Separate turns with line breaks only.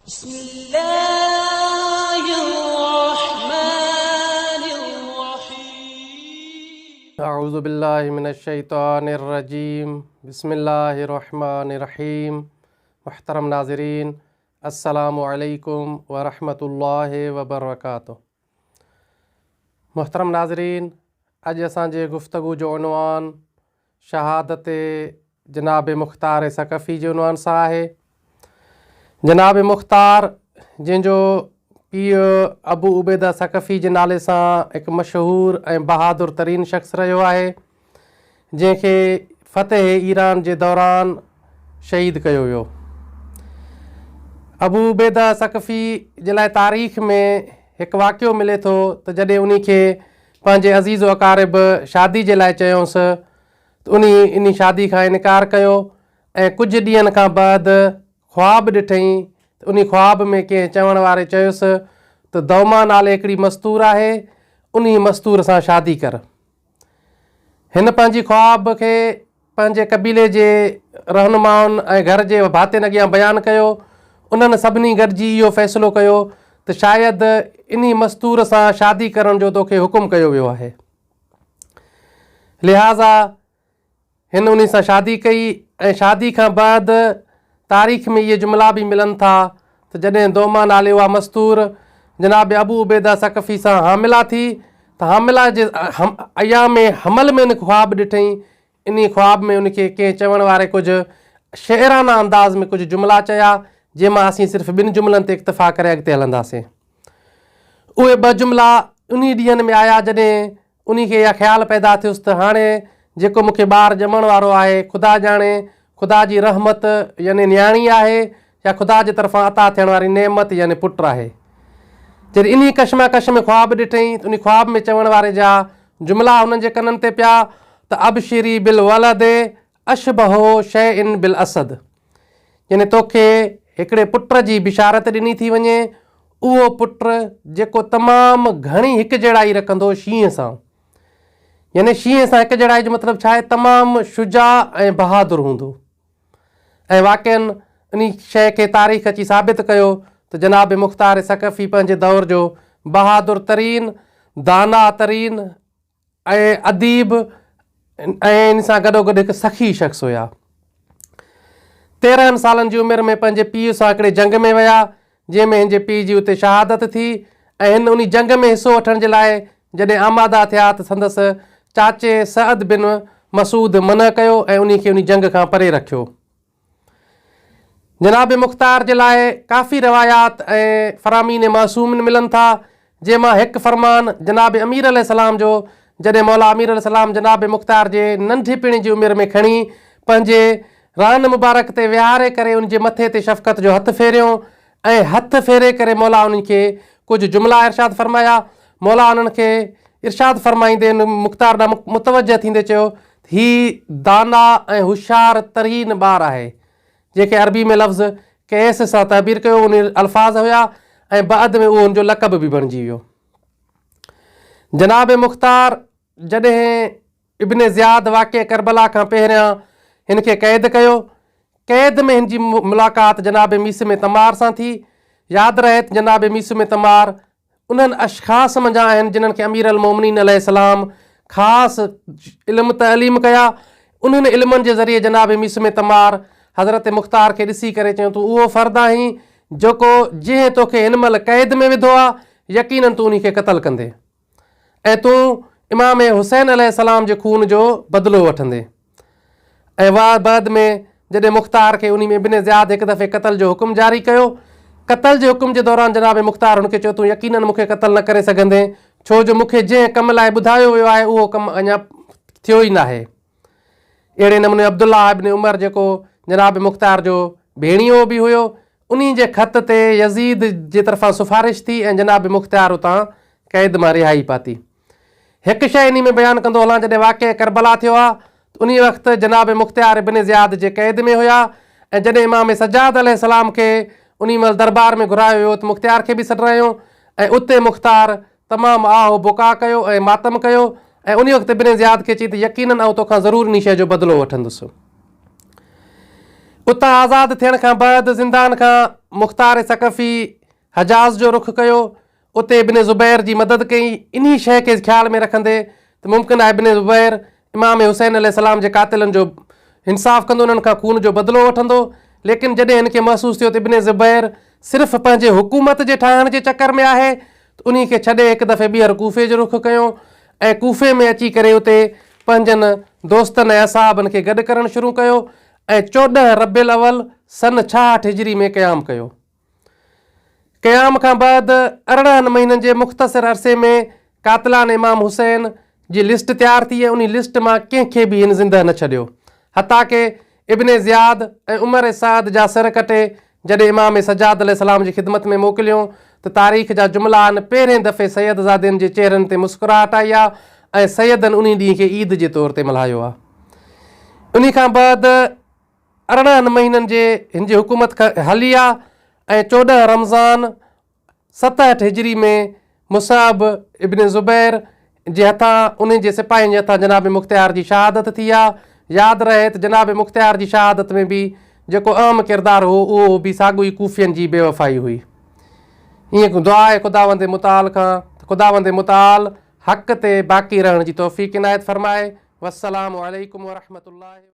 بسم الله الرحمن الرحيم.
اعوذ بالله من الشيطان الرجيم بسم الله الرحمن الرحيم محترم ناظرين السلام عليڪم ورحمة الله وبرڪاته. محترم ناظرين اڄ اسان جي گفتگو جو عنوان شهادت جناب مختار ثقفي جي عنوان سان آهي. جناب مختار جنهن جو پيء ابو عبيده ثقفي جي نالي سان هڪ مشهور ۽ بهادر ترين شخص رهيو آهي، جنهن کي فتح ايران جي دوران شهيد ڪيو ويو. ابو عبيده ثقفي جي لاء تاريخ ۾ هڪ واقعو ملي ٿو ته جڏهن انهي کي پنهنجي عزيز و اقارب شادي جي لاء چيونس ته انهي انهي شادي کان انڪار ڪيو ۽ ڪجهه ڏينهن کان بعد خواب ڏٺئين ته انهي خواب ۾ ڪنهن چوڻ واري چيس ته دوما نالي هڪڙي مستور آهي انهي مستور سان شادي ڪر. هن پنهنجي خواب کي پنهنجي قبيلي جي رهنمائن ۽ گهر جي ڀاتين اڳيان بيان ڪيو. انهن سڀني گڏجي اهو فيصلو ڪيو ته شايد انهي مستور سان شادي ڪرڻ جو توکي حڪم ڪيو ويو آهي. لهٰذا هن انهي سان شادي ڪئي ۽ شادي کان بعد تاريخ ۾ اهي جملا به ملن ٿا ته جڏهن دوما نالي اها مستور جناب ابو عبيده ثقفي سان حامله ٿي ته حامله جي ايام حمل ۾ ان خواب ڏٺئين، انهي خواب ۾ ان کي ڪنهن چوڻ واري ڪجهه شعرانه انداز ۾ ڪجهه جملا چيا، جنهن مان اسين صرف ٻن جملن تي اڪتفا ڪري اڳتي هلنداسين. اهي ٻه جملا انهي ڏينهن ۾ آيا جڏهن انهي کي اها خيال پيدا ٿيس ته هاڻي جيڪو مون کي ٻار ڄمڻ وارو آهي، خدا ڄاڻي خدا جي رحمت يعني نياڻي آهي يا خدا جي طرفان عطا ٿيڻ واري نعمت يعني پٽ آهي. جڏهن انهي ڪشماڪش ۾ خواب ڏٺئين ته انهي خواب ۾ چوڻ واري جا جملا هنن جي ڪنن تي پيا ته ابشري بالولد اشبه شيء بالاسد يعني توکي هڪڙي پٽ جي بشارت ڏني ٿي وڃي، اهو پٽ جيڪو تمام گهڻي هڪجهڙائي رکندو شينهن سان. يعني شينهن سان هڪجهڙائي جو مطلب ڇا آهي؟ تمام شجاع ۽ بهادر هوندو. ۽ واقعا انهي شيء کي تاريخ اچي ثابت ڪيو ته جناب مختار ثقفي پنهنجي دور جو بهادر ترين، دانا ترين ۽ اديب ۽ ان سان گڏوگڏ هڪ سخي شخص هيا. 13 سالن جي عمر ۾ پنهنجي پيء سان هڪڙي جنگ ۾ ويا، جنهن ۾ هن جي پيء جي اتي شهادت ٿي ۽ هن انهي جنگ ۾ حصو وٺڻ جي لاء جڏهن آماده ٿيا ته سندس چاچي سعد بن مسعود منع ڪيو ۽ انهي کي انهي جنگ کان پري رکيو. جناب مختار جي لاء ڪافي روايات ۽ فرامين معصومين ملن ٿا، جنهن مان هڪ فرمان جناب امير عليه السلام جو جڏهن مولا امير عليه السلام جناب مختار جي ننڍپڻ جي عمر ۾ کڻي پنهنجي ران مبارڪ تي ويهاري ڪري ان جي مٿي تي شفقت جو هٿ ڦيريو ۽ هٿ ڦيري ڪري مولا انهن کي ڪجهه جملا ارشاد فرمايا، مولا انهن کي ارشاد فرمائيندي ان مختار ڏانهن متوجه ٿيندي چيو ته هي دانا ۽ هوشيار ترين ٻار آهي، جنهن کي عربي ۾ لفظ قيس سان تعبير ڪيو انهي الفاظ هيا ۽ بعد ۾ اهو ان جو لقب به بڻجي ويو. جناب مختار جڏهن ابن زياد واقعه ڪربلا کان پهريان هن کي قيد ڪيو. قيد ۾ هن جي ملاقات جناب ميثم تمار سان ٿي. ياد رهي ته جناب ميثم تمار انهن اشخاص منجهان آهن جنهن کي امير المومنين عليه السلام خاص علم تعليم ڪيا. انهن علمن جي ذريعي جناب ميثم تمار حضرت مختار کي ڏسي ڪري چيو تون اهو فرد آهين جيڪو جنهن توکي هن مهل قيد ۾ وڌو آهي يقيناً تون انهي کي قتل ڪندين. ۽ تون امام حسين عليه السلام جي خون جو بدلو وٺندين. ۽ واء بعد ۾ جڏهن مختار کي انهي ۾ ابن زياد هڪ دفعي قتل جو حڪم جاري ڪيو. قتل جي حڪم جي دوران جناب مختار هن کي چيو تون يقيناً مون کي قتل نه ڪري سگهندين ڇو جو مون کي جنهن ڪم لاء ٻڌايو ويو آهي اهو ڪم اڃا ٿيو ئي ناهي. اهڙي نموني عبدالله ابن عمر جيڪو جناب مختار جو ڀيڻيو به هيو انهي جي خط تي يزيد جي طرفان سفارش ٿي ۽ جناب مختيار اتان قيد مان رهائي پاتي. هڪ شيء انهي ۾ بيان ڪندو هلان جڏهن واقعه ڪربلا ٿيو آ ته انهي وقت جناب مختيار ابن زياد جي قيد ۾ هيا ۽ جڏهن امام سجاد عليه السلام کي انهي مهل دربار ۾ گهرايو ويو ته مختيار کي به سڏرايو ۽ اتي مختار تمام آه و بڪاء ڪيو ۽ ماتم ڪيو ۽ انهي وقت ابن زياد کي چئي ته يقيناً آئون توکان ضرور انهي شيء جو بدلو وٺندس. اتان آزاد ٿيڻ کان بعد زندان کان مختار ثقفي حجاز جو رخ ڪيو. اتي ابن زبير جي مدد ڪئي، انهي شيء کي خيال ۾ رکندي ته ممڪن آهي ابن زبير امام حسين عليه السلام جي قاتلن جو انصاف ڪندو، انهن کان خون جو بدلو وٺندو، ليڪن جڏهن هن کي محسوس ٿيو ته ابن زبير صرف پنهنجي حڪومت جي ٺاهڻ جي چڪر ۾ آهي ته انهي کي ڇڏي هڪ دفعي ٻيهر ڪوفي جو رخ ڪيو ۽ ڪوفي ۾ اچي ڪري اتي پنهنجن دوستن ۽ اصحابن کي گڏ ڪرڻ شروع ڪيو ۽ 14 ربيع الاول سن 66 هجري ۾ قيام ڪيو. قيام کان بعد 18 مهينن جي مختصر عرصي ۾ قاتلان امام حسين جي لسٽ تيار ٿي ۽ انهي لسٽ مان ڪنهن کي به هن زندهه نه ڇڏيو. حتيٰ ڪه ابن زياد ۽ عمر سعد جا سر ڪٽي جڏهن امام سجاد عليه السلام جي خدمت ۾ موڪليون ته تاريخ جا جملا آهن پهرين دفعي سيد زادين جي چهرن تي مسڪراهٽ آئي آ ۽ سيدن انهي ڏينهن کي عيد جي طور تي ملهايو آ. انهي کان بعد 18 مهينن جي هن جي حڪومت هلي آ ۽ 14 رمضان 67 هجري ۾ مصعب ابن زبير جي هٿان انهن جي سپاهين جي هٿان جناب مختيار جي شهادت ٿي آ. ياد رهي ته جناب مختيار جي شهادت ۾ به جيڪو اهم ڪردار هو اهو به ساڳيو ئي ڪوفين جي بيوفائي هئي. ائين دعا آهي خداوند متعال کان ته خداوند متعال حق تي باقي رهڻ جي توفيق عنايت فرمائي. والسلام عليڪم ورحمة الله.